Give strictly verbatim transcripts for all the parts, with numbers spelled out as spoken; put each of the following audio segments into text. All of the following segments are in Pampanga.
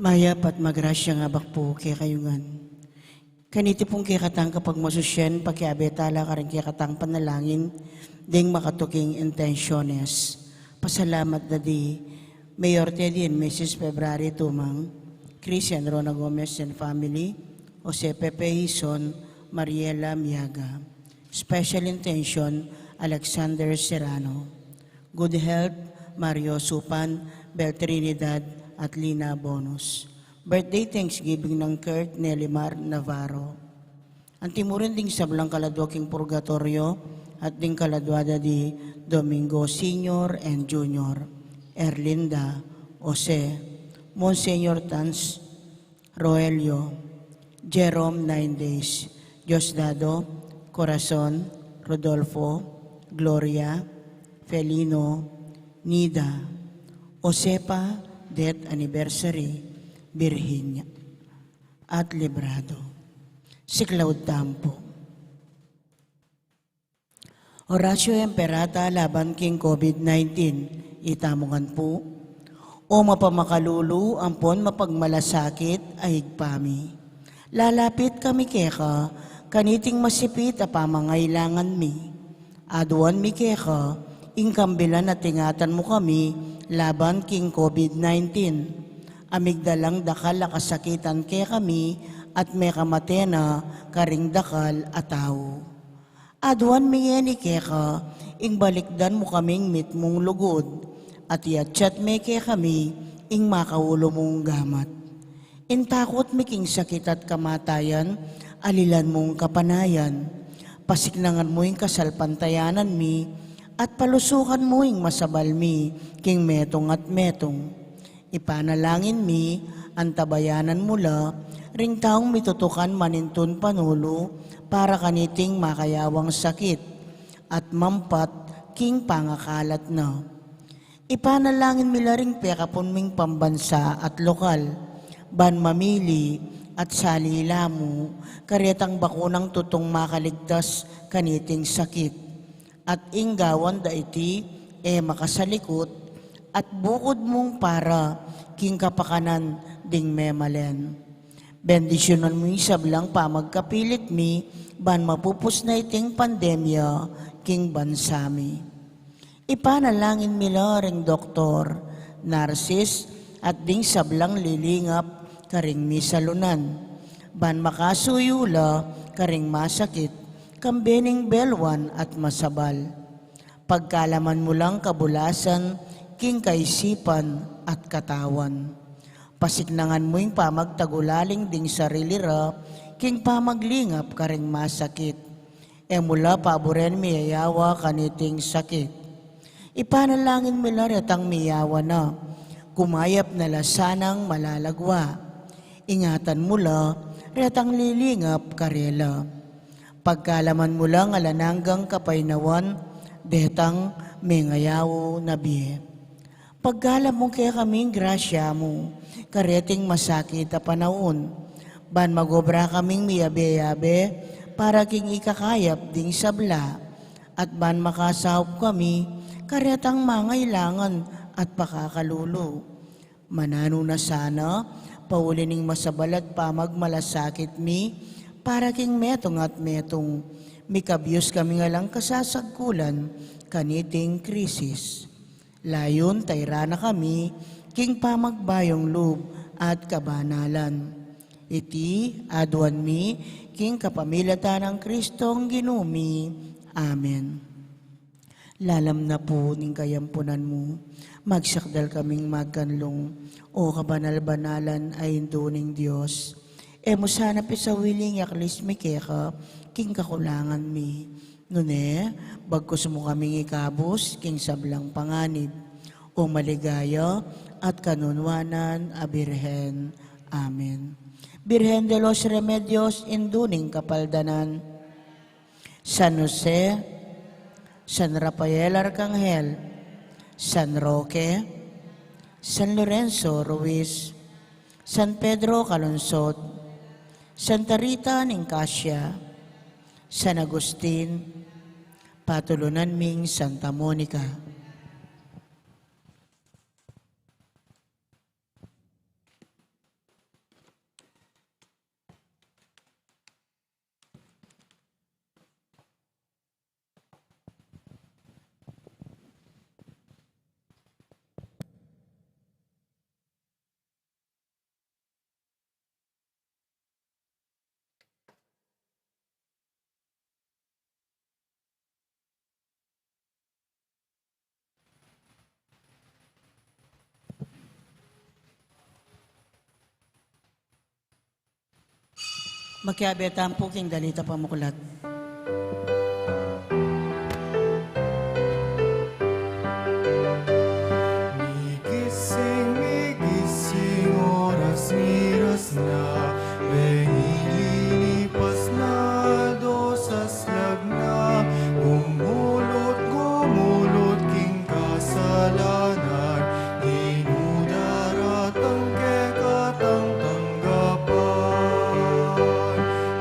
Mayap at magrasyang abak pu kekayu ngan. Kaniti pung kekatang kapagmasusyan, pakiabe tala karing kekatang panalangin ding makatuking intensyones. Pasalamat da di Mayor Teddy and Missus February Tumang, Chris and Rona Gomez and family, Jose Pepe Hizon, Mariela Miaga. Special intention, Alexander Serrano. Good health, Mario Supan, Bel Trinidad, at Lina Bonus. Birthday thanksgiving ng Kurt Nelimar Navarro. Antimurin ding sablang kaladwa king purgatoryo at ding kaladwa da di Domingo Senior and Junior, Erlinda, Jose, Monsignor Tans, Roelio, Jerome Nine Days, Diosdado, Corazon, Rodolfo, Gloria, Felino, Nida, Josepa, death anniversary, Virginia, at Librado. Siklaud tampu. Oratio Imperata laban king COVID nineteen. Itamu ngan pu. O mapamakalulu ampon mapagmalasakit a Ibpa mi, lalapit kami keka kaniting masipit a pamangailangan mi. Aduan mi keka ing kambilan a ingatan mu kami laban king COVID nineteen. A migdalang dakal a kasakitan kekami at mekamate na karing dakal a tau. Aduan mi ngeni keka ing balikdan mu kaming mitmung lugud, at iatsat me kekami ing makaulu mung gamat. Ing takut mi king sakit at kamatayan, alilan mung kapanayan. Pasiknangan mu ing kasalpantayanan mi, at palusukan mu ing masabal mi king metung at metung. Ipanalangin mi, antabayanan mu la ring taung mitutukan manintun panulu para kaniting makayawang sakit at mampat king pangakalat na. Ipanalangin mi la ring pekapun ming pambansa at lokal, ban mamili at salila mu karetang bakunang tutung makaligtas kaniting sakit. At ing gawan da iti e makasalikut, at bukud mung para king kapakanan ding memalen. Bendisyunan mu ing sablang pamagkapilit mi, ban mapupus na iting pandemya king bansa mi. Ipanalangin mi la ring doktor, narsis, at ding sablang lilingap karing misalunan, ban makasuyu la karing masakit, kambe ning belwan at masabal. Pagkalaman mu lang kabulasan king kaisipan at katawan. Pasiknangan mu ing pamagtagulaling ding sarili ra king pamaglingap karing masakit. E mu la paburen miyayawa kaniting sakit. Ipanalangin mi la retang miyawa na, kumayap na la sanang malalagwa. Ingatan mu la retang lilingap karela. Pagkalaman mu lang alang anggang kapaynawan detang mengayaw na bie. Pagkalub mu kekaming grasya mu kareting masakit a panaun, ban magobra kaming miyabe-yabe para king ikakayap ding sabla, at ban makasaup kami karetang mangailangan at pakakalulu. Mananu na sana, pauli ning masabal at pamagmalasakit mi, para king metung at metung, mikabyus kaming alang kasasagkulan kaniting krisis. Layun tayran na kami king pamagbayung lub at kabanalan. Iti aduan mi king kapamilatan nang Kristong Ginu mi. Amen. Lalam na pu ning kayampunan mu, magsakdal kaming magkanlung, O kabanal-banalan a Indu ning Dios. E mu sana pisawili ing yaklis mi keka king kakulangan mi. Nune, bagkus mu kaming ikabus king sablang panganib, o maligaya at kanunuanan a Birhen. Amen. Birhen de los Remedios, Indu ning Kapaldanan, San Jose, San Rafael Arcangel, San Roque, San Lorenzo Ruiz, San Pedro Calungsod, Santa Rita ning Cascia, San Agustin, patulunan ming Santa Monica. Makiabe tamu pu king Dalita Pamuklat. Migising, migising, oras miras na, bengi lilipas na, aldo saslag na, gumulut, gumulut king kasalanan, Ginu daratang keka tang tanggapan.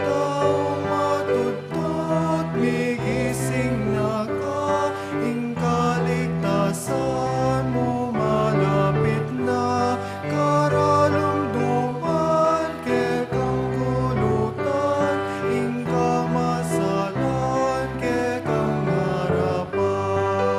Tau matudtud, migising na ka, ing kaligtasan mu malapit na, karalum duman kekang kulutan, ing kamasalan kekang arapan.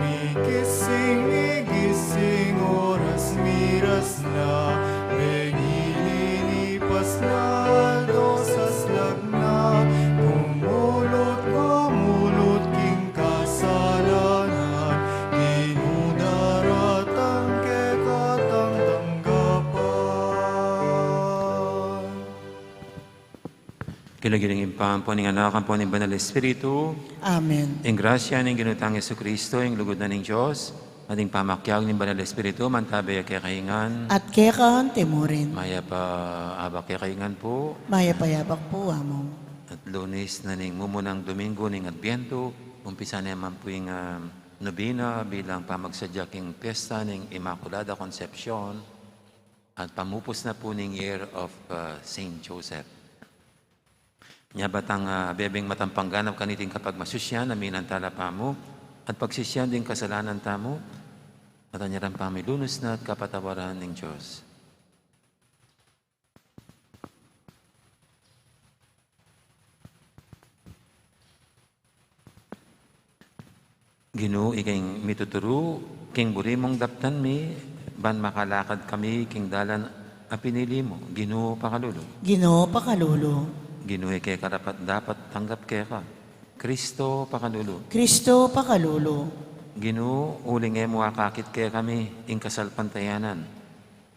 Migising, migising, oras miras na, bengi lilipas na, aldo saslag na, gumulut, gumulut king kasalanan, Ginu daratang keka tang tanggapan. King lagyu ning Ibpa, ampo ning Anak, ampo ning Banal Espiritu. Amen. Ing grasya ning Ginu tang Jesucristo, ing lugud na ning Dios, at ing pamakiabe ning Banal Espiritu, mantabe ya kekayu ngan. At keka mu rin. Mayap a abak kekayu ngan pu. Mayap a abak pu, Among. At Lunes na ning mumunang Domingo ning Adbyento, umpisa na man pu ing, ah, nobena bilang pamagsadya king piyesta ning Inmaculada Concepcion at pamupus na pu ning Year of, ah, Saint Joseph. Nya ba tang, ah, bebeng matang pangganap kaniting kapagmasusyan, aminan tala pamu at pagsisian ding kasalanan tamu, at anyaran pamilunus na at kapatawaran ning Dios. Ginu, ika ing mituturu king buri mung daptan mi, ban makalakad kami king dalan a pinili mu. Ginu, pakalulu. Ginu, pakalulu. Ginu, ika ing karapat-dapat tanggap keka. Kristo, pakalulu. Kristo, pakalulu. Ginu, uling e mu akakit kekami ing kasalpantayanan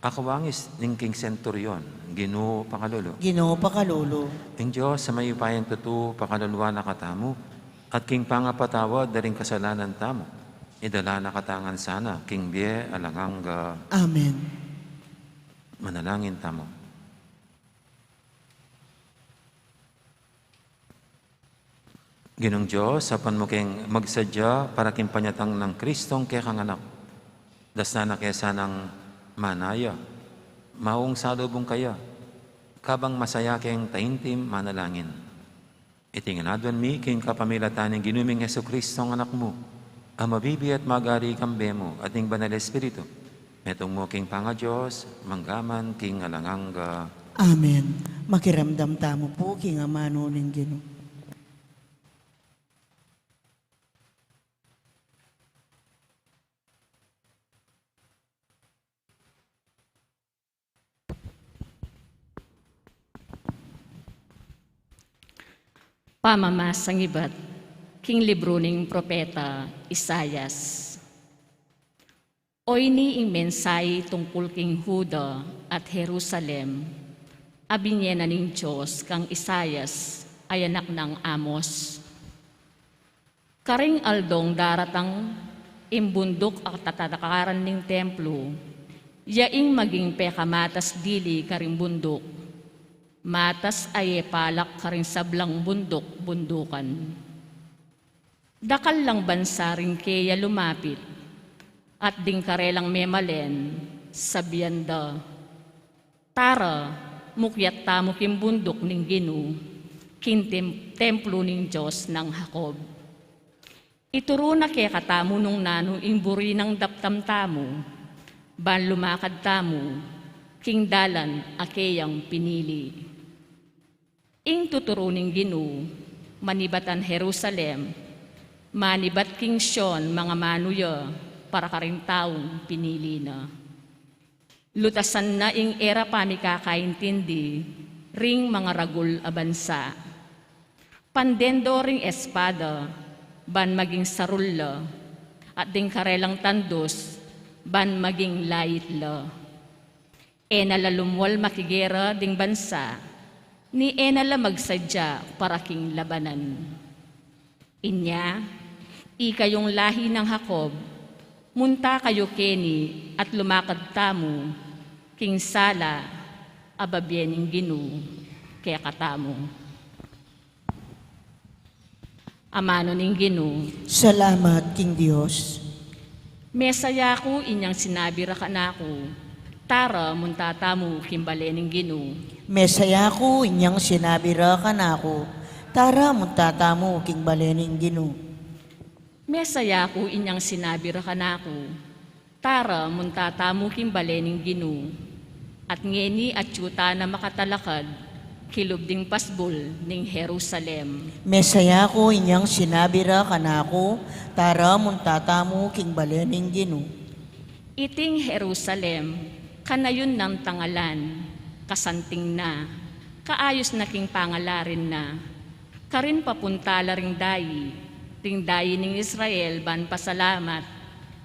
a kawangis ning king senturyon, Ginu, pakalulu. Ginu, pakalulu. Ing Dios a mayupayang tutu, pakaluluan na katamu, at king pangapatawad da ring kasalanan tamu, idala na kata ngan sana king bie alang angga. Amen. Manalangin tamu. Ginung Dios, apuan mu keng magsadya para king panyatang nang Kristong kekang Anak. Dasnan na ke sanang manaya, maung salubung kaya, kabang masaya keng taimtim manalangin. Iti ngan aduan mi king kapamilatan ning Ginu ming Jesukristong Anak mu, a mabibie at magari kambe mu at ning Banal Espiritu, metung mu king pangaDios, mangga man king alang angga. Amen. Makiramdam tamu pu king amanu ning Ginu. Pamamasang ibat king libru ning propeta Isaias. Oyni ing mensahe tungkul king Juda at Jerusalem a binie na ning Dios kang Isaias a anak nang Amoz. Karing aldong daratang, ing bunduk a tatalakaran ning templo, ya ing maging pekamatas dili karing bunduk, matas a e palak karing sablang bunduk-bundukan. Dakal lang bansa ring keya lumapit, at ding karelang memalen, sabian da, "Tara, mukyat tamu king bunduk ning Ginu, king tem-, templo ning Dios nang Jacob. Ituru na kekatamu nung nanu ing buri nang daptan tamu, ban lumakad tamu king dalan a keyang pinili." Ing tuturu ning Ginu, manibatan Jerusalem, manibat king Sion mangamanu ya para karing taung pinili na. Lutasan na ing e ra pamikakaintindi ring mangaragul a bansa. Panden do ring espada ban maging sarul la, at ding karelang tandus ban maging lait la. E na la lumual makigera ding bansa, ni e na la magsadya para king labanan. Inya, ikayung lahi nang Jacob, munta kayu keni at lumakad tamu king sala a babie ning Ginu kekatamu. Amanu ning Ginu. Salamat king Dios. Mesaya ku inyang sinabi ra kanaku, "Tara, munta tamu king bale ning Ginu." Mesaya ku inyang sinabi ra kanaku, "Tara, munta tamu king bale ning Ginu." Mesaya ku inyang sinabi ra kanaku, "Tara, munta tamu king bale ning Ginu." At ngeni atyu tana makatalakad kilub ding pasbul ning Jerusalem. Mesaya ku inyang sinabi ra kanaku, "Tara, munta tamu king bale ning Ginu." Iting Jerusalem, kanayun nang tangalan, kasanting na, kaayus na king pangalarin na. Karin papunta la ring dayi, ring dayi ning Israel ban pasalamat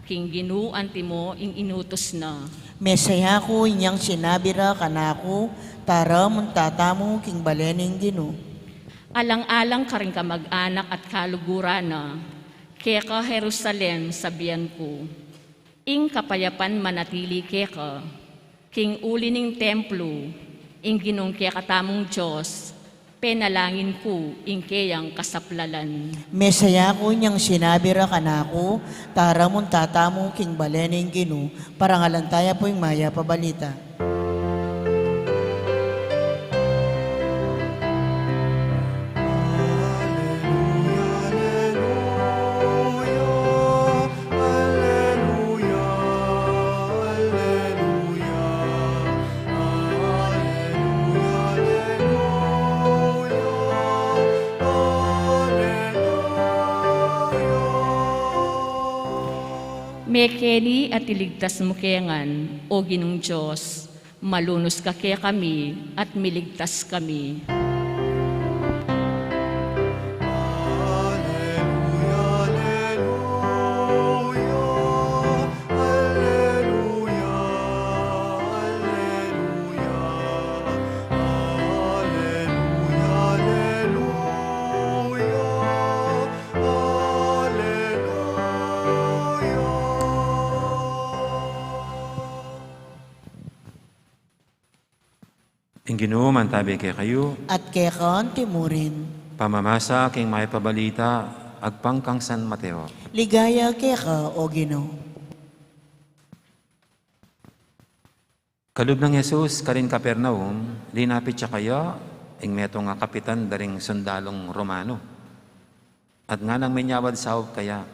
king Ginu antimo ing inutus na. Mesaya ku inyang sinabi ra kanaku, "Tara, munta tamu king bale ning Ginu." Alang-alang karing kamag-anak at kaluguran na, keka Jerusalem sabian ku, "Ing kapayapan manatili keka." King uli ning templo, ing Ginung kekatamung Dios, penalangin ku ing keyang kasaplalan. Mesaya ku inyang sinabi ra kanaku, "Tara, munta tamu king bale ning Ginu." Parangalan taya pu ing mayap a balita. Aleluya, aleluya, aleluya, aleluya, aleluya. Mekeni at iligtas mu ke ngan, O Ginung Dios, malunus ka kekami at miligtas kami. Aleluya, aleluya, aleluya, aleluya, aleluya, aleluya. Ing Ginu mantabi kekayu. At keka anti mu rin. Pamamasa king mayap a balita agpang kang San Mateo. Ligaya keka, O Ginu. Kalub nang Jesus karin Capernaum, linapit ya kaya ing metung a kapitan da ring sundalung Romano. At nganang minyawad saup kaya,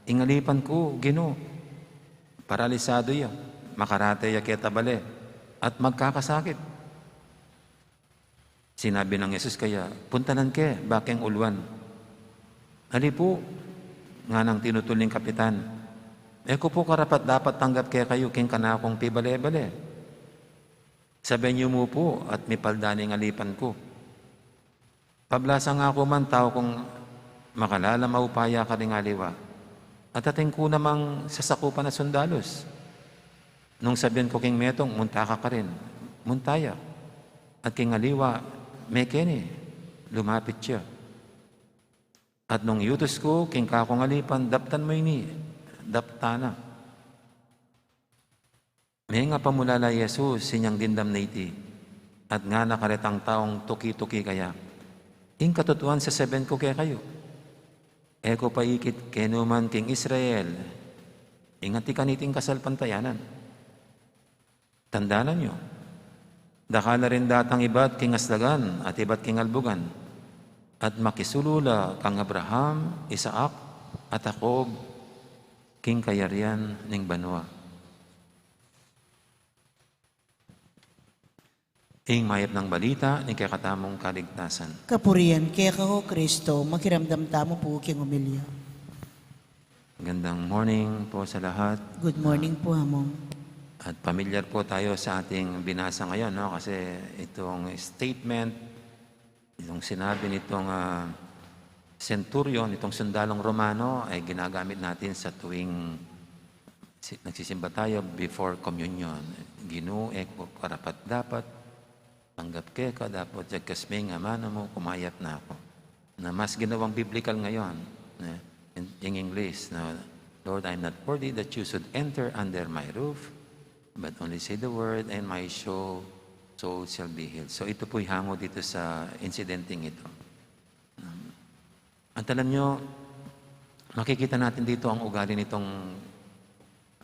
"Ing alipan ku, Ginu, paralisadu ya, makarate ya keta bale, at magkakasakit." Sinabi nang Jesus kaya, "Puntanan ke, bakeng uluan." "Ali pu," nganang tinutul ning kapitan, "e ku pu karapat-dapat tanggap kekayu king kanakung pibale-bale. Sabian yu mu pu at mipalda ne ing alipan ku. Pablasang aku man tau kung makalala maupaya karing aliwa, at atin ku namang sasakupan a sundalus." Nung sabian ku king metung, "Munta ka karin," munta ya. At king aliwa, mekeni, lumapit ya. At nung iutus ku king kakung alipan, daptan mu ini, daptan na. Menga pamulala i Jesus, inyang dimdam na iti, at ngana karetang taung tuki-tuki kaya, ing katutuan sasabian ku kekayu, e ku pa ikit keni man king Israel ing atin iting kasalpantayanan. Tandanan yu, dakal la ring datang ibat king aslagan at ibat king albugan, at makisulu la kang Abraham, Isaac, at Jacob king kayarian ning banua. Ing mayap nang balita ning kekatamung kaligtasan. Kapurian keka, O Kristo. Makiramdam tamu pu king omilya. Magandang morning po sa lahat. Good morning po, Among. At pamilyar po tayo sa ating binasa ngayon, no? Kasi itong statement, itong sinabi nitong, ah, centurion, itong sundalong Romano, ay ginagamit natin sa tuwing si-, nagsisimba tayo before communion. Ginu, e ku karapat-dapat tanggap keka, dapot jagkas me ing amanu mu, kumayap na ku. Na mas ginawang biblical ngayon, na in, in English, na, "Lord, I'm not worthy that you should enter under my roof, but only say the word and my soul, soul shall be healed." So, ito po'y hango dito sa insidenteng ito. At alam nyo, makikita natin dito ang ugali nitong,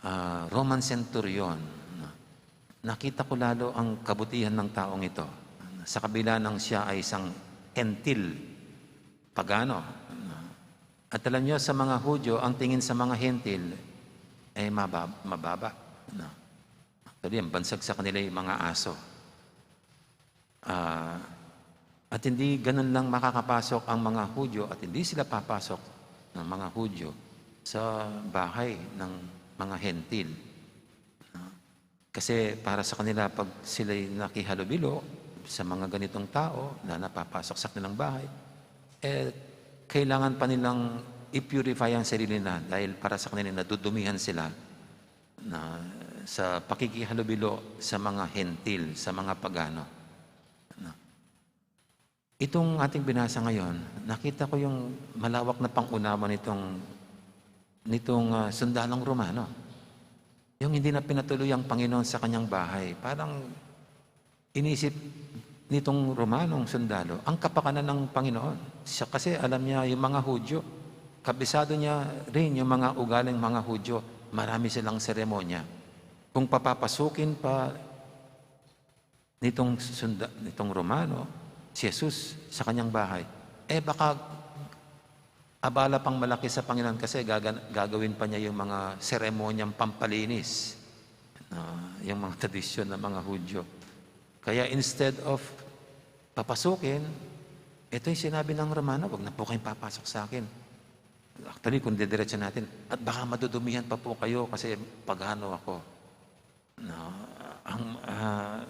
ah, Roman centurion. Nakita ko lalo ang kabutihan ng taong ito. Sa kabila ng siya ay isang hentil, pagano. At alam nyo, sa mga Hudyo, ang tingin sa mga hentil ay maba-, mababa. Actually, ang bansag sa kanila yung mga aso. Ah, at hindi ganun lang makakapasok ang mga Hudyo at hindi sila papasok ng mga Hudyo sa bahay ng mga hentil. No? Kasi para sa kanila, pag sila'y nakihalubilo sa mga ganitong tao na napapasok sa kanilang bahay, eh, kailangan pa nilang i-purify ang sarili na dahil para sa kanila nadudumihan sila na sa pakikihalubilo sa mga hentil, sa mga pagano. No? Itong ating binasa ngayon, nakita ko yung malawak na pangunawa nitong, nitong, ah, sundalong Romano. Yung hindi na pinatuloy ang Panginoon sa kanyang bahay. Parang inisip nitong Romanong sundalo ang kapakanan ng Panginoon. Siya kasi alam niya yung mga Hudyo. Kabisado niya rin yung mga ugaling mga Hudyo. Marami silang seremonya. Kung papapasukin pa nitong sunda-, nitong Romano, si Jesus sa kanyang bahay, eh, baka abala pang malaki sa Panginoon kasi gaga-, gagawin pa niya yung mga seremonyang pampalinis, ah, yung mga tradisyon ng mga Hudyo. Kaya instead of papasukin, ito yung sinabi ng Romano, "Wag na po kayong papasok sa akin." Actually, kung didiretso natin, "At baka madudumihan pa po kayo kasi pagano ako." No, ang, ah,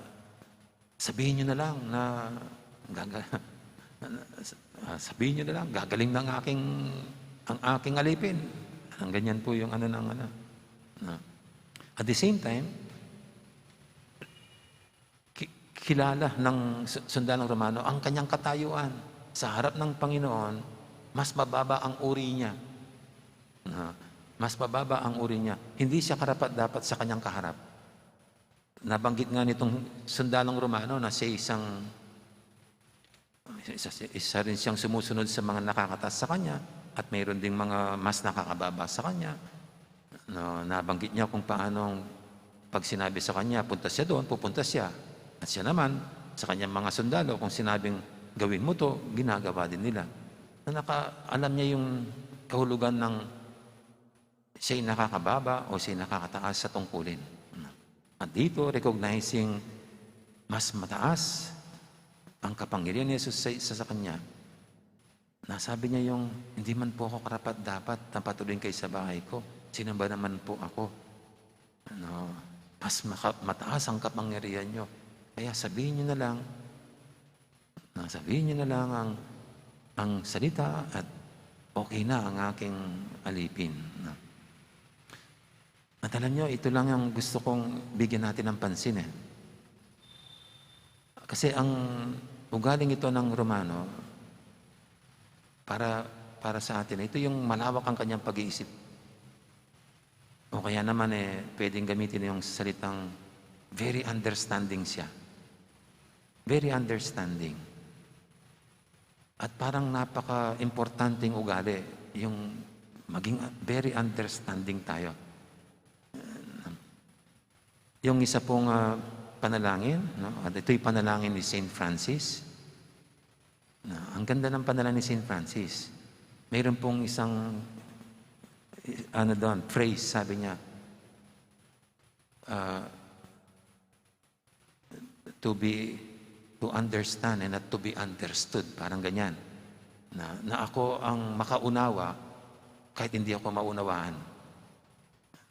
sabihin niyo na lang na gaga-, ah, sabihin niyo na lang, "Gagaling na ang aking, ang aking alipin." Ang ganyan po yung ano ng ano. No. At the same time, ki-, kilala ng su-, sundalong Romano ang kanyang katayuan. Sa harap ng Panginoon, mas mababa ang uri niya. No. Mas mababa ang uri niya. Hindi siya karapat-dapat sa kanyang kaharap. Nabanggit nga nitong sundalong Romano na siya isang, isa, isa rin siyang sumusunod sa mga nakakataas sa kanya at mayroon ding mga mas nakakababa sa kanya. No, nabanggit niya kung paano pag sinabi sa kanya, punta siya doon, pupunta siya. At siya naman, sa kanyang mga sundalo, kung sinabing, "Gawin mo to," ginagawa din nila. Na naka-, alam niya yung kahulugan ng siya'y nakakababa o siya'y nakakataas sa tungkulin. At dito, recognizing mas mataas ang kapangyarihan ni Jesus sa, sa, sa kanya, nasabi niya yung, "Hindi man po ako karapat-dapat na patuloyin kayo sa bahay ko. Sino ba naman po ako?" Ano, mas maka-, mataas ang kapangyarihan niyo. Kaya sabihin niyo na lang, na sabihin niyo na lang ang, ang salita at okay na ang aking alipin. No? At alam niyo, ito lang ang gusto kong bigyan natin ng pansin eh. Kasi ang ugaling ito ng Romano, para para sa atin. Ito yung malawak ang kanyang pag-iisip. O kaya naman, eh, pwedeng gamitin yung salitang very understanding siya. Very understanding. At parang napaka-importanteng ugali yung maging very understanding tayo. Yung isa pong, ah, panalangin, no? At ito'y panalangin ni Saint Francis. Na, ang ganda ng panalangin ni Saint Francis. Mayroon pong isang, ano doon, phrase, sabi niya, ah, "To be, to understand and not to be understood." Parang ganyan. Na, na ako ang makaunawa kahit hindi ako maunawaan.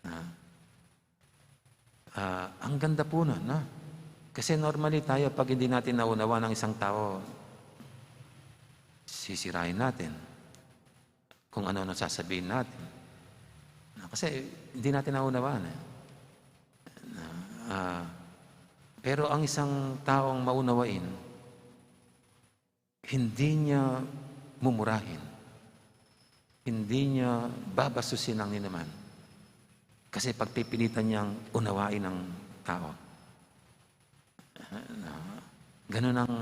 Na, ah, ang ganda po nun, no? Kasi normally tayo, pag hindi natin naunawa ng isang tao, sisirain natin kung ano-ano sasabihin natin. Na, kasi hindi natin naunawaan, eh. Na, ah, pero ang isang taong maunawain, hindi niya mumurahin. Hindi niya babasusin ang ninuman. Kasi pagpipilitan niyang unawain ang tao. Na, ganun ang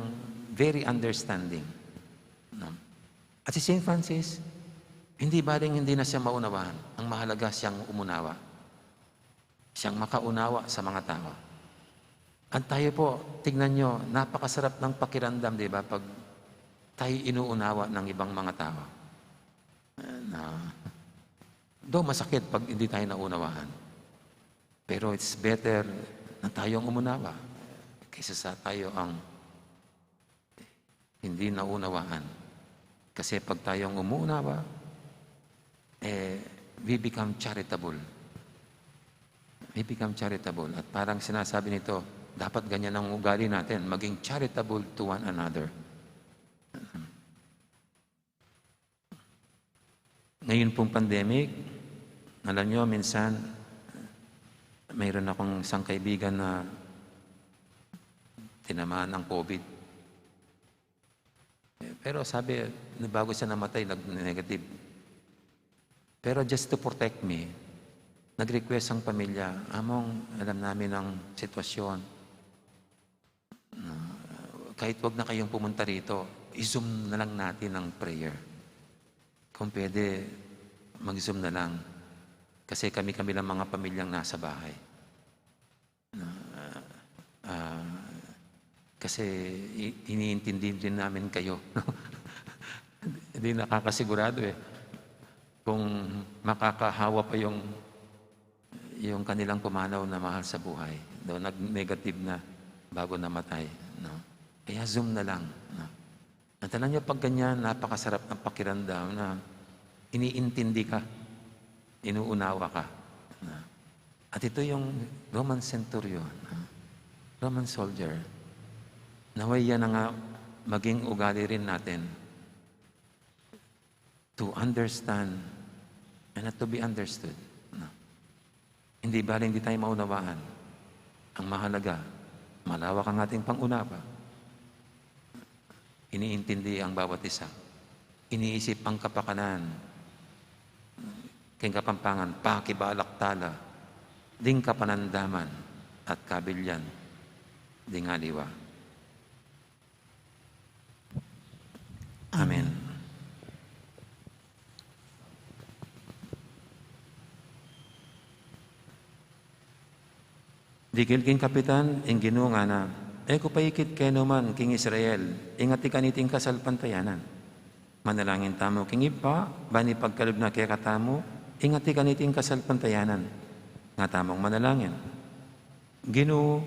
very understanding. No? At si Saint Francis, hindi baling hindi na siya maunawaan. Ang mahalaga siyang umunawa. Siyang makaunawa sa mga tao. At tayo po, tignan nyo, napakasarap ng pakiramdam, di ba, pag tayo inuunawa ng ibang mga tao. Na, though masakit pag hindi tayo naunawaan. Pero it's better na tayo ang umunawa kaysa sa tayo ang hindi naunawaan. Kasi pag tayo ang umunawa, eh, we become charitable. We become charitable. At parang sinasabi nito, dapat ganyan ang ugali natin, maging charitable to one another. Ngayon pong pandemic, alam nyo, minsan, mayroon akong isang kaibigan na tinamaan ng COVID. Eh, pero sabi, nung bago siya namatay, nag-negative. Pero just to protect me, nag-request ang pamilya, "Among, alam namin ang sitwasyon. Ah, kahit wag na kayong pumunta rito, i-Zoom na lang natin ang prayer. Kung pwede, mag-Zoom na lang. Kasi kami-kami lang mga pamilyang nasa bahay." Na, ah, kasi i-, iniintindi din namin kayo, no? Hindi nakakasigurado, eh, kung makakahawa pa yung, yung kanilang pumanaw na mahal sa buhay. Though nag-negative na bago namatay, no? Kaya Zoom na lang, no? At alam niyo, pag ganyan, napakasarap ng pakiramdam na iniintindi ka, inuunawa ka. Na, at ito yung Roman centurion, ha? Roman soldier. Naway yan na nga maging ugali rin natin, to understand and not to be understood. No? Hindi bale hindi tayo maunawaan. Ang mahalaga, malawak ang ating pangunawa. Iniintindi ang bawat isa. Iniisip ang kapakanan. King Kapampangan, pakibalak tala ding kapanandaman at kabilyan ding aliwa. Amen. Dikil king kapitan ing Ginu, ngana, "E ku pa ikit kenu man king Israel ing atik kaniting kasalpantayanan." Manalangin tamu king Ibpa, ban ipagkalub na kekatamu ing atik kaniting kasalpantayanan. Nga tamung manalangin. Ginu,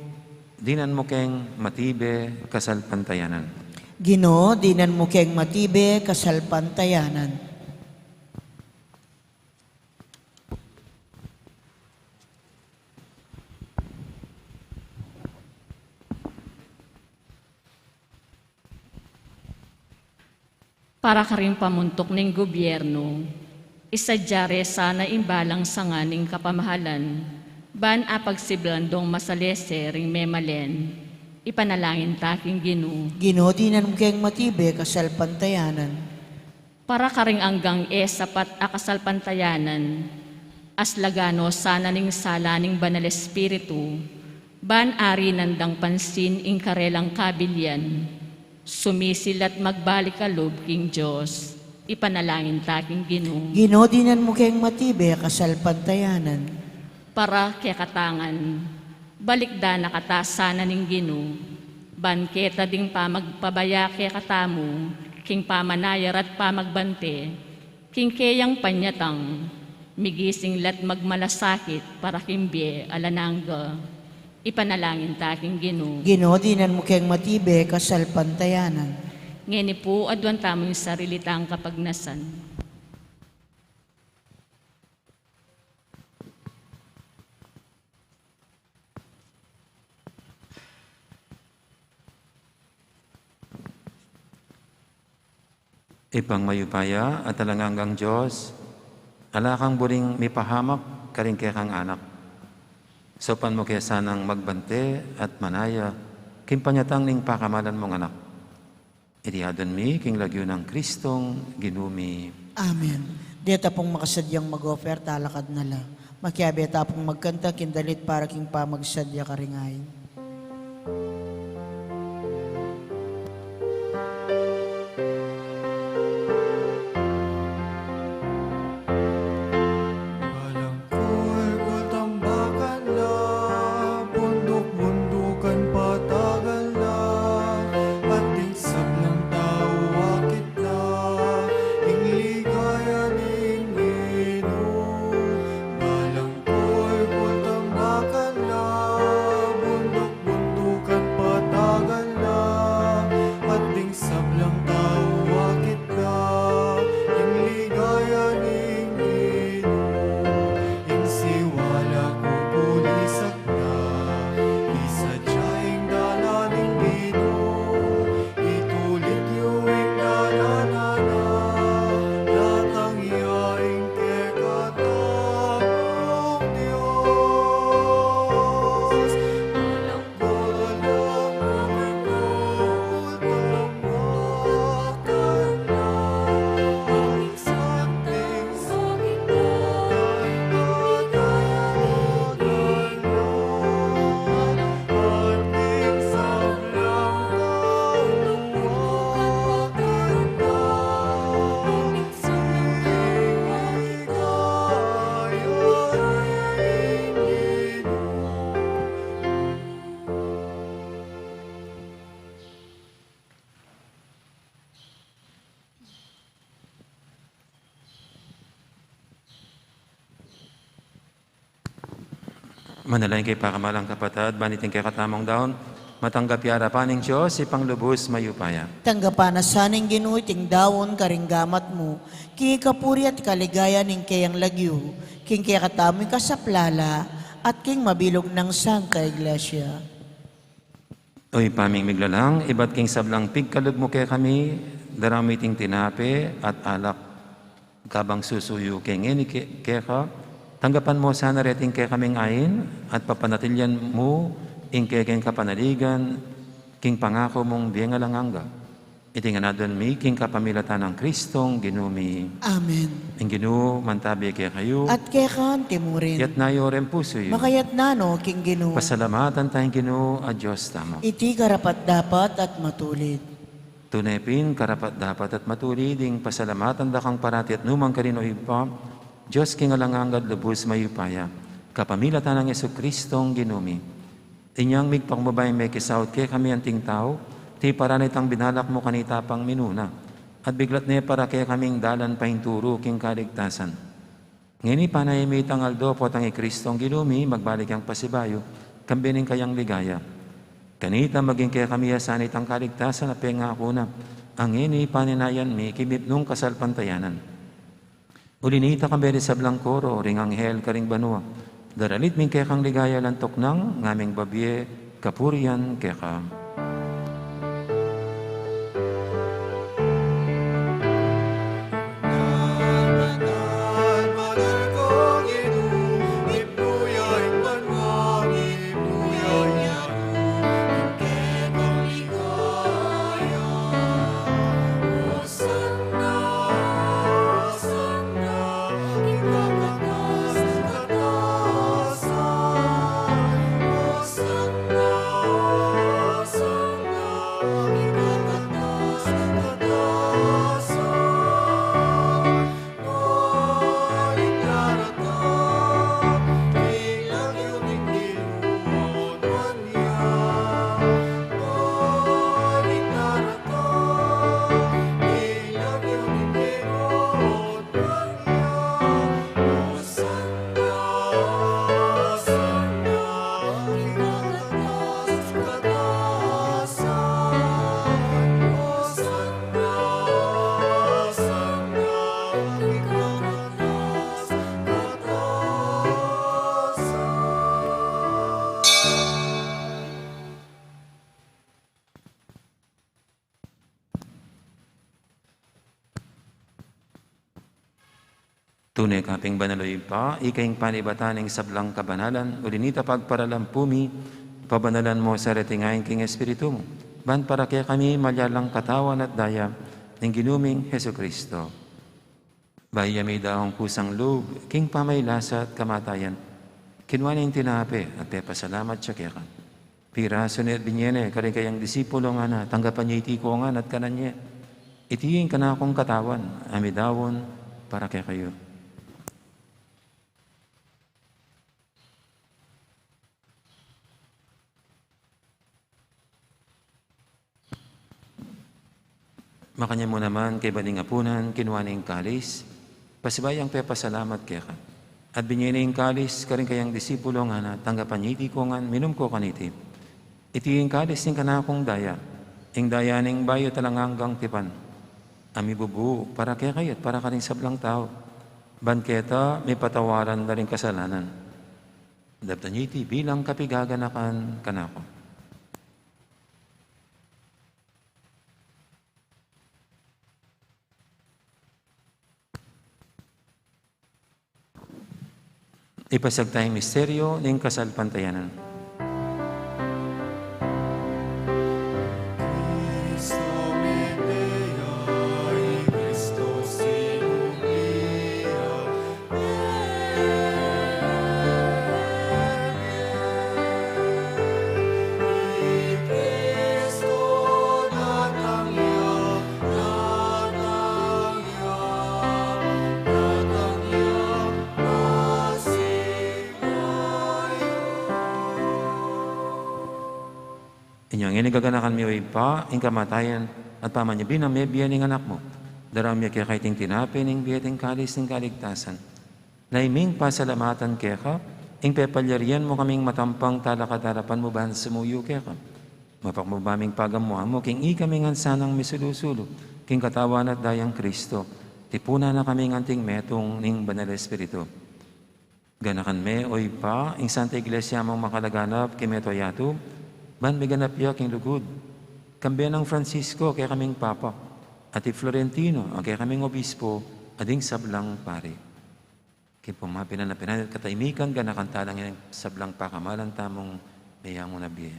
dinan mu keng matibe kasalpantayanan. Ginu, dinan mu keng matibe kasalpantayanan. Para karing pamuntuk ning gobyernu, isadya re sana ing balang sanga ning kapamahalan, ban apagsiblan dong masalese ring memalen. Ipanalangin ta king Ginu. Ginu, dinan mu keng matibe kasalpantayanan. Para karing anggang e sapat a kasalpantayanan, aslagan no sana ning sala ning Banal Espiritu, ban arinan dang pansin ing karelang kabilian, sumisil at magbalik a lub king Dios, ipanalangin ta king Ginu. Ginu, dinan mu keng matibe a kasalpantayanan. Para kekatang ngan, balikdan na kata sana ning Ginu, ban keta ding pamagpabaya kekatamu, king pamanayar at pamagbante, king keyang panyatang, migising la't magmalasakit para king bie alang angga. Ipanalangin ta king Ginu. Ginu, dinan mu keng matibe a kasalpantayanan. Ngeni pu, aduan tamu ing sarili tang kapagnasan. Ibpang mayupaya at alang anggang Dios, ala kang buring mipahamak karing kekang anak. Saupan mu ke sanang magbante at manaya king panyatang ning pakamalan mung anak. Iti aduan mi king lagyu nang Kristong Ginu mi. Amen. Deta pung makasadyang mag-offer, talakad na la. Makiabe ta pung magkanta king dalit para king pamagsadya karing ain. Kulkul tambakan la, bunduk-bundukan patagan la, at ding sablang tau akit la, ing ligaya ning Ginu. Balang kulkul tambakan la, bunduk-bundukan patagan la, at ding sablang tau akit la, ing ligaya ning Ginu. Ing siwala kukulisak na, isadya ing dalan ning Ginu, itulid yu ing dalan na, datang ya ing kekatamung Dios. Manalangin kayu pakamalan kung kapatad, ban iting kekatamung daun matanggap ya king arapan ning Dios, Ibpang lubus mayupaya. Tanggapan na sa ning Ginu iting daun karing gamat mu, king kapurian at kaligayan ning keyang lagyu, king kekatamung kasaplalan, at king mabilug nang Santa Iglesia. O Ibpa ming miglalang, ibat king sablang pigkalub mu kekami, daraun mu iting tinape at alak, kabang susuyu ke ngeni ke-, keka, tanggapan mu sana reting kekaming ain, at papanatilian mu ing kekeng kapanaligan king pangaku mung bie alang angga. Iti ngan aduan mi king kapamilatan nang Kristong Ginu mi. Amen. Ing Ginu mantabe kekayu. At keka mu rin. Itas yu ring pusu yu. Makatas no king Ginu. Pasalamatan taya ing Ginu a Dios tamu. Iti karapat-dapat at matulid. Tune pin karapat-dapat at matulid ing pasalamatan da kang parati at nukarin man, O Ibpa, Dios king alang angga at lubus mayupaya, kapamilatan nang Jesukristong Ginu mi. Inyang migpakumbaba ing mekisaut kekami anting tau, tiparan na itang binalak mu kanita pang minuna, at biglat ne para kekaming dalan paintulu king kaligtasan. Ngeni panayan mi itang aldo potang i Kristong Ginu mi, magbalik yang pasibayu, kambe ning kayang ligaya. Kanita maging kekami ya sana itang kaligtasan a pengaku na, a ngeni panayan mi king mipnung kasalpantayanan. Uli nita kambe ring sablang koro ring anghel karing banua, daralit mi ing kekang ligaya alang tuknang, ngaming babie kapurian keka. Tune ka pin banal, o Ibpa, ika ing panibatan ning sablang kabanalan, uli na nita pagparalan pu mi, pabanalan mu sa reting ain king Espiritu mu, ban para kekami malyari lang katawan at daya ning Ginu ming Jesucristo. Bayu ya midaun kusang lub king pamagkasakit at kamatayan, kinua ne ing tinape at pepasalamat ya keka. Pirasu ne at binye ne karing kayang disipulo, ngana, tanggapan ye iti kongan at kanan ye. Iti ing kanakung katawan a midaun para kekayu. Makanyan mu naman, kaybat ning apunan, kinua ne ing kalis, pasibayu yang pepasalamat keka. At binye ne ing kalis karing kayang disipulo, ngana, tanggapan ye iti kongan, minum ko kaniti. Iti ing kalis ning kanakung daya, ing daya ning bayu at alang anggang tipan, a mibubu para kekayu at para karing sablang tau, ban keta mipatawaran la ring kasalanan. Daptan ye iti bilang kapaganakan kanaku. Ipasiag taya ing misteryu ning kasalpantayanan. Inya ngeni gaganakan mi, o Ibpa, ing kamatayan at pamanyubling mebie ning Anak mu. Daraun mi keka iting tinape ning bie at ing kalis ning kaligtasan. Naining pasalamatan keka ing pepalyarian mu kaming matampang talakad king arapan mu ban sumuyu keka. Mapakumbaba ming pagamuan mu king ikami ngan sanang misulu-sulu king katawan at dayang Kristo. Tipunan na kaming anting metung ning Banal Espiritu. Ganakan me, o Ibpa, ing Santa Iglesia mung makalaganap king mabilug a yatu, ban miganap ya king lugud. Kambe nang Francisco a kekaming Papa, at i Florentino a kekaming Obispo, at ding sablang pari. King pamagpinangan at katahimikan, ganakan tala ing sablang pakamalan tamung meyangu na bie.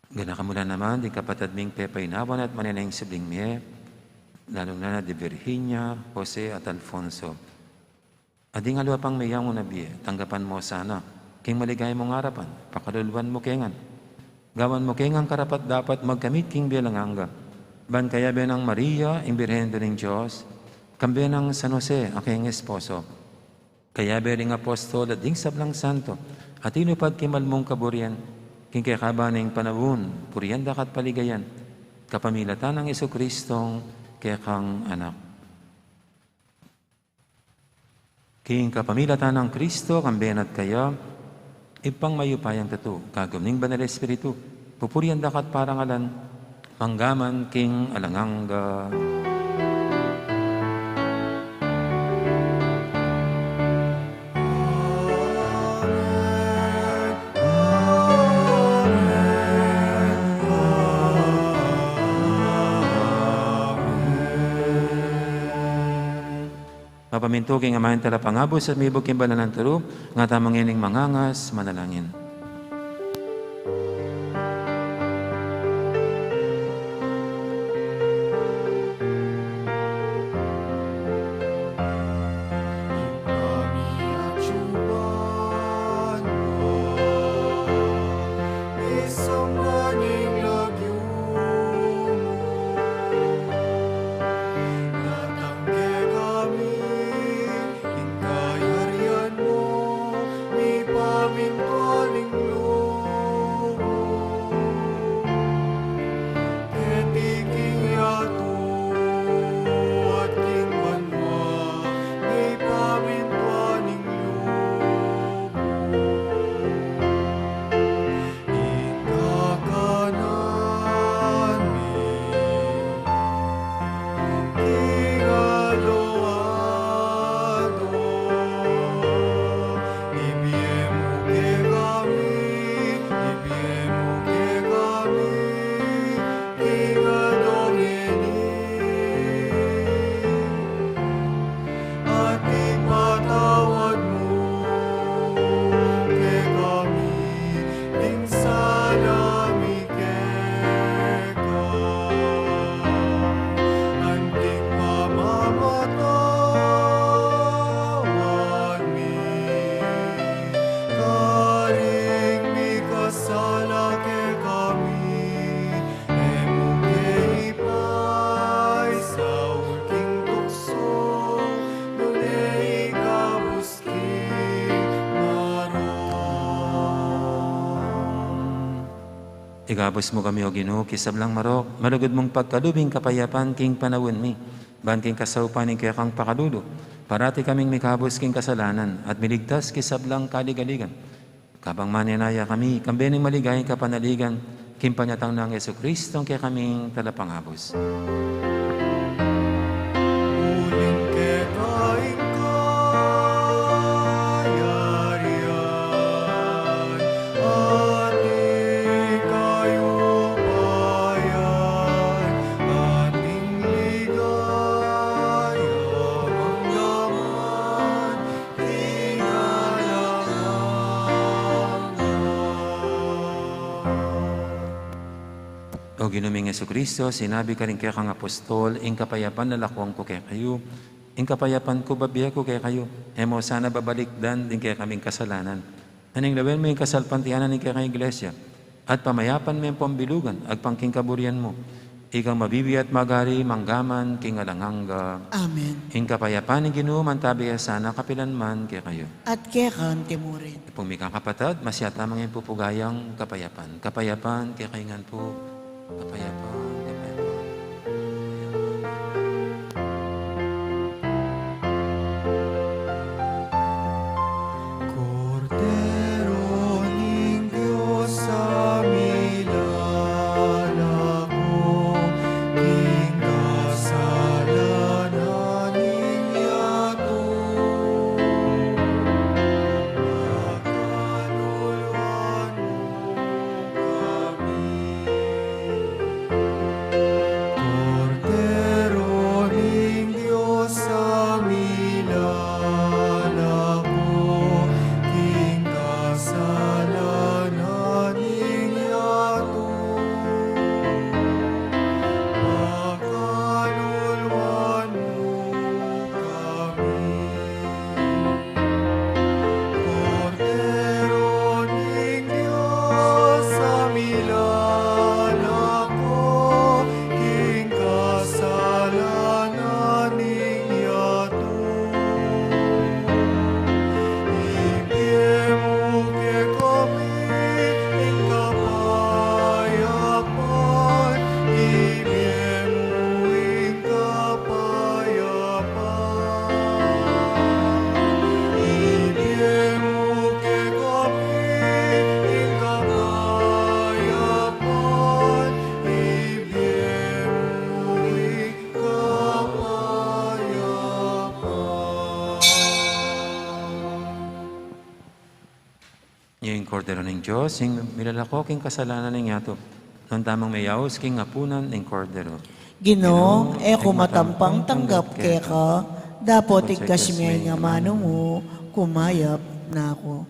Ganakan mu la naman ding kapatad ming pepainawan at manenaya king sibling mie, lalung-lalu na di Virginia, Jose at Alfonso. At ding aliwa pang meyangu na bie, tanggapan mu sana king maligaya mung arapan, pakaluluan mu ke ngan. Gawan mu ke ngan karapat-dapat magkamit king bie alang angga. Ban kayabe nang Maria, ing Birhen Indu ning Dios, kambe nang San Jose a kayang esposo, kayabe ring apostol at ding sablang santo a tinupad king mal mung kaburian, king kekaban ning panaun, purian da ka at paligayan, kapamilatan nang Jesucristong kekang Anak. King kapamilatan nang Kristo, kambe na at kaya, Ibpang mayupayang tutu, kagum ning Banal Espiritu, pupurian da ka at parangalan, mangga man king alang angga. Mapamintu king Ama ing Talapangabus at mibug king banal a turu, ngatamu ngening mangangas manalangin. Ing kayarian mu, mipamintuan ing lub mu. Keti king yatu at king banua, mipamintuan ing lub mu. Ing kaka Ikabus mu kami, O Ginu, king sablang marok, malugud mung pagkalub ing kapayapan king panaun mi, ban king kasaupan ning kekang pakalulu, parati kaming mikabus king kasalanan, at miligtas king sablang kaligaligan. Kabang manenaya kami, kambe ning maligayang kapanaligan, king panyatang nang Jesucristo, ing kekaming Talapangabus. Uling keka ing kayarian, at ing kayupayan, at ing ligaya, mangga man king alang angga. O Ginu ming Jesucristo, sinabi mu karing kekang apostol, ing kapayapan lalakwan ku kekayu, ing kapayapan ku bibie ku kekayu, e mu sana babalikdan ding kekaming kasalanan. Nune lawen mu ing kasalpantayanan ning kekang Iglesia, at pamayapan me ampong bilugan, agpang king kaburian mu. Ikang mabibie at magari, mangga man king alang angga. Amen. Ing kapayapan ning Ginu, mantabi ya sana kapilan man kekayu. At keka mu rin. Ipung mikakapatad, masiat tamu ngan ing pupugayang kapayapan. Kapayapan kekayu ngan pu. Kapayapan, kapayapan. Kordero ning Dios, a milalako king kasalanan ning yatu, pakaluluan mu kami. Kordero ning Dios, a milalako king kasalanan ning yatu, pakaluluan mu kami. Kordero ning Dios, a milalako king kasalanan ning yatu, ibie mu kekami ing kapayapan, ibie mu ing kapayapan. Ibie mu kekami ing kapayapan, ibie mu ing kapayapan. Ing Kordero ning Dios, ing milalako king kasalanan ning yatu. Nuan tamung meyaus king apunan ning Kordero. Ginu, e ku matampang tanggap keka, dapot igkas me ing amanu mu, kumayap na ku.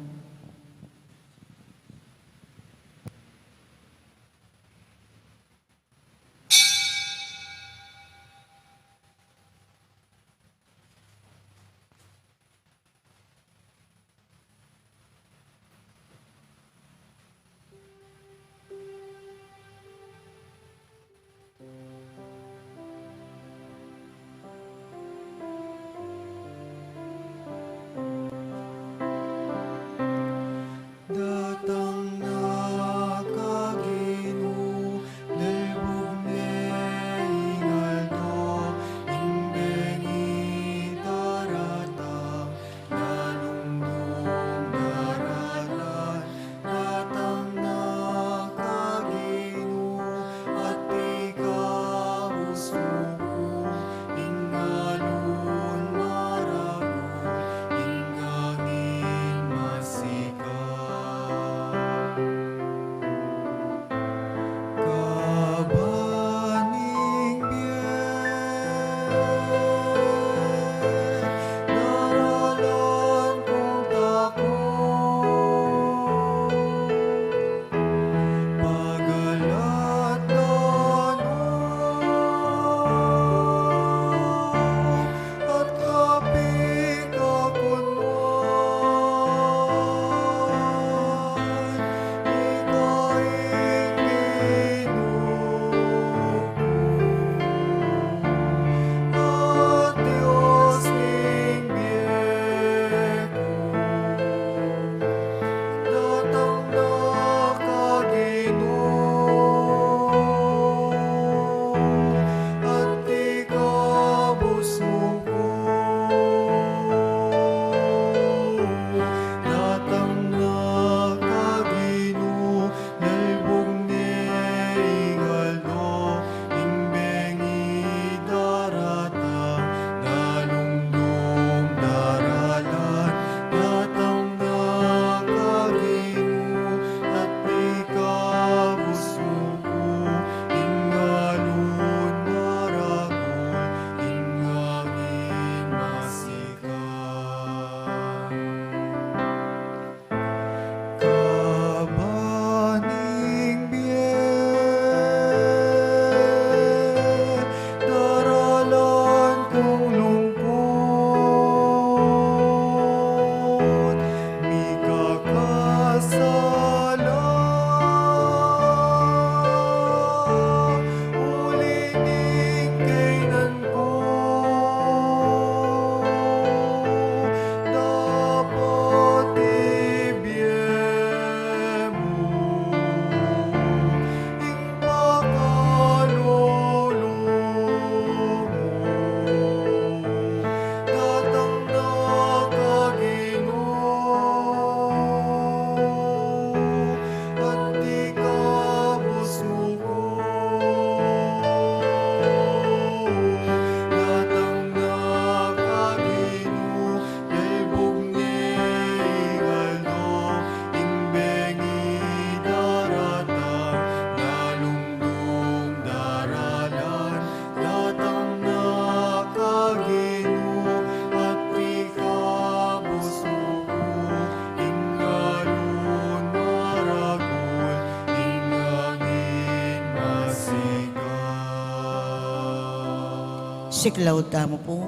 Siklaud tamu pu.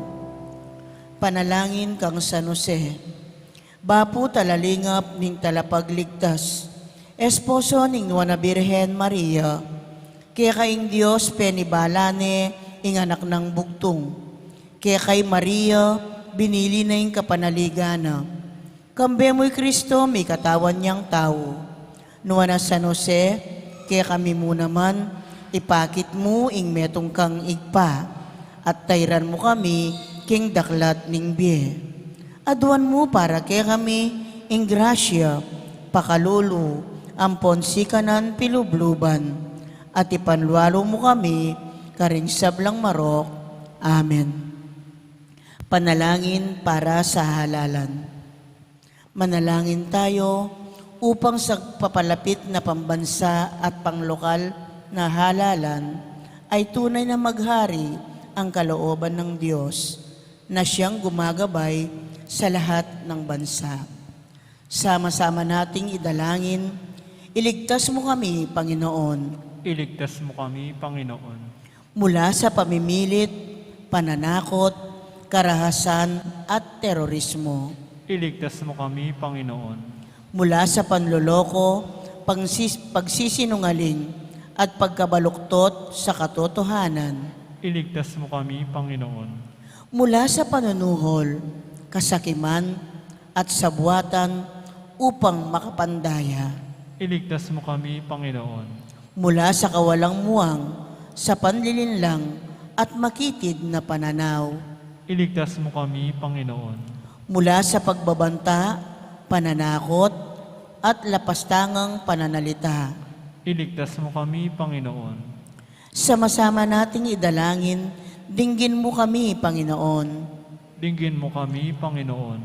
Panalangin kang San Jose. Bapu talalingap ning Talapagligtas, esposo ning Nuan a Birhen Maria, keka ing Dios penibala ne ing anak nang bugtung. Keka i Maria binili na ing kapanaligan na. Kambe mu i Kristo mikatawan yang tau. Nuan a San Jose, kekami mu naman ipakit mu ing metung kang Ibpa, at tairan mu kami king daklat ning bie. Aduan mu para kekami ing grasya, pakalulu, ampon sikanan pilubluban, at ipanlualu mu kami karing sablang marok. Amen. Panalangin para sa halalan. Manalangin tayo upang sa papalapit na pambansa at panglokal na halalan ay tunay na maghari ang kalooban ng Diyos na siyang gumagabay sa lahat ng bansa. Sama-sama nating idalangin, iligtas mo kami, Panginoon. Iligtas mo kami, Panginoon. Mula sa pamimilit, pananakot, karahasan, at terorismo. Iligtas mo kami, Panginoon. Mula sa panloloko, pangsis-, pagsisinungaling, at pagkabaluktot sa katotohanan. Iligtas mo kami, Panginoon. Mula sa panunuhol, kasakiman, at sabuatan upang makapandaya. Iligtas mo kami, Panginoon. Mula sa kawalang muwang, sa panlilinlang, at makitid na pananaw. Iligtas mo kami, Panginoon. Mula sa pagbabanta, pananakot, at lapastangang pananalita. Iligtas mo kami, Panginoon. Sama-sama nating idalangin, dinggin mo kami, Panginoon. Dinggin mo kami, Panginoon.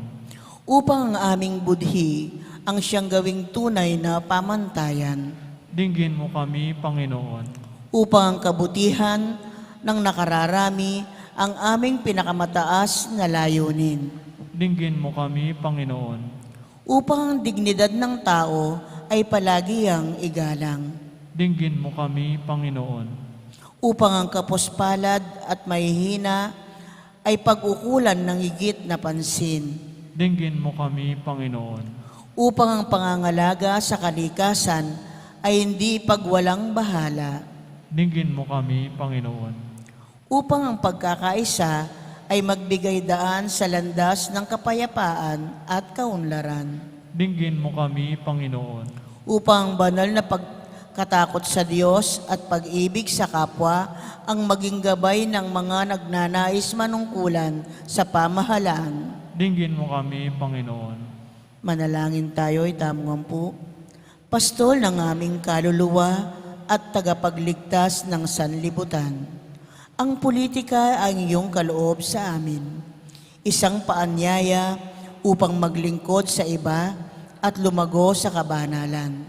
Upang ang aming budhi ang siyang gawing tunay na pamantayan. Dinggin mo kami, Panginoon. Upang ang kabutihan ng nakararami ang aming pinakamataas na layunin. Dinggin mo kami, Panginoon. Upang ang dignidad ng tao ay palagi ang igalang. Dinggin mo kami, Panginoon. Upang ang kapuspalad at mahihina ay pag-ukulan ng higit na pansin. Dinggin mo kami, Panginoon. Upang ang pangangalaga sa kalikasan ay hindi pagwalang bahala. Dinggin mo kami, Panginoon. Upang ang pagkakaisa ay magbigay daan sa landas ng kapayapaan at kaunlaran. Dinggin mo kami, Panginoon. Upang ang banal na pagkatakot sa Diyos at pag-ibig sa kapwa ang maging gabay ng mga nagnanais manungkulan sa pamahalaan. Dinggin mo kami, Panginoon. Manalangin tayo, itamu ngan pu. Pastol ng aming kaluluwa at tagapagligtas ng sanlibutan, ang politika ay iyong kaloob sa amin, isang paanyaya upang maglingkod sa iba at lumago sa kabanalan.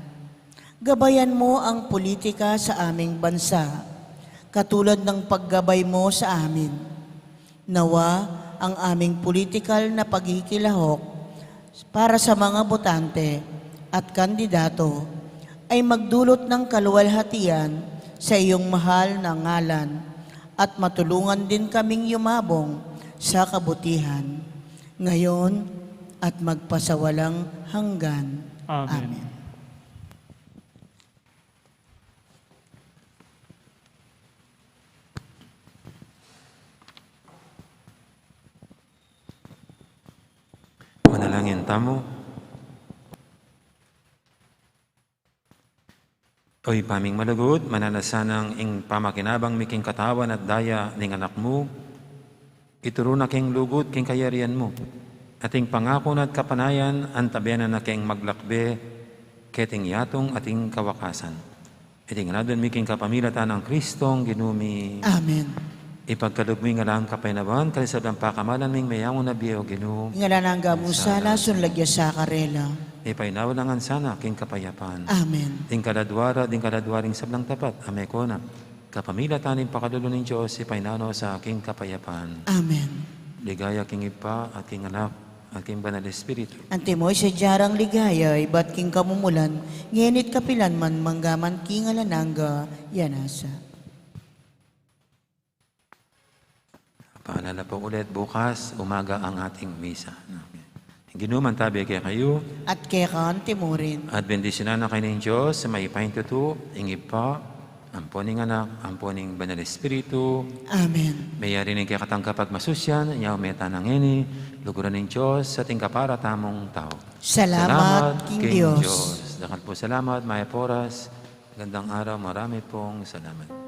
Gabayan mo ang politika sa aming bansa, katulad ng paggabay mo sa amin. Nawa ang aming politikal na pagkikilahok para sa mga botante at kandidato ay magdulot ng kaluwalhatian sa iyong mahal na ngalan at matulungan din kaming yumabong sa kabutihan, ngayon at magpasawalang hanggan. Amen. Amen. Manalangin tamu. O Ibpa ming malugud, mananu na sanang ing pamakinabang mi king katawan at daya ning Anak mu, ituru na king lugud king kayarian mu, at ing pangaku na at kapanayan, antabayanan na king maglakbe keting yatung ating kawakasan. Iti ngan adwan mi king kapamilatan nang Kristong Ginu mi. Amen. Ipagkalub mu ing alang kapaynawan, karing sablang pakamalan ming meyangu na bie, O Ginu. Ing alang angga mu sana, sana, sunlag ya sa karela. Ipainawa la ngan sana king kapayapan. Amen. Ding kaladua ra, ding kaladua ring sablang tapat, a meko na. Kapamilatan ning pakalulu ning Dios, ipainawa na sa king kapayapan. Amen. Ligaya king Ibpa, at king Anak, at king Banal Espiritu. Antimo ing sadya rang ligaya, ibat king kamumulan, ngeni at kapilan man, mangga man king alang angga, ya nasa. Paalala po ulit, bukas umaga ang ating misa. Ing Ginu mantabi kekayu. At keka antimurin. At bendisyunan na kayu ning Dios a mayupayang tutu, ing Ibpa, ampo ning Anak, ampo ning Banal Espiritu. Amen. Meyari ning kekatang kapagmasusyan, inya ume tana ngeni, luguran ning Dios, at ing kapara tamung tau. Salamat king Dios. Dakal pung salamat, mayap a oras, gandang araw, marami pong salamat.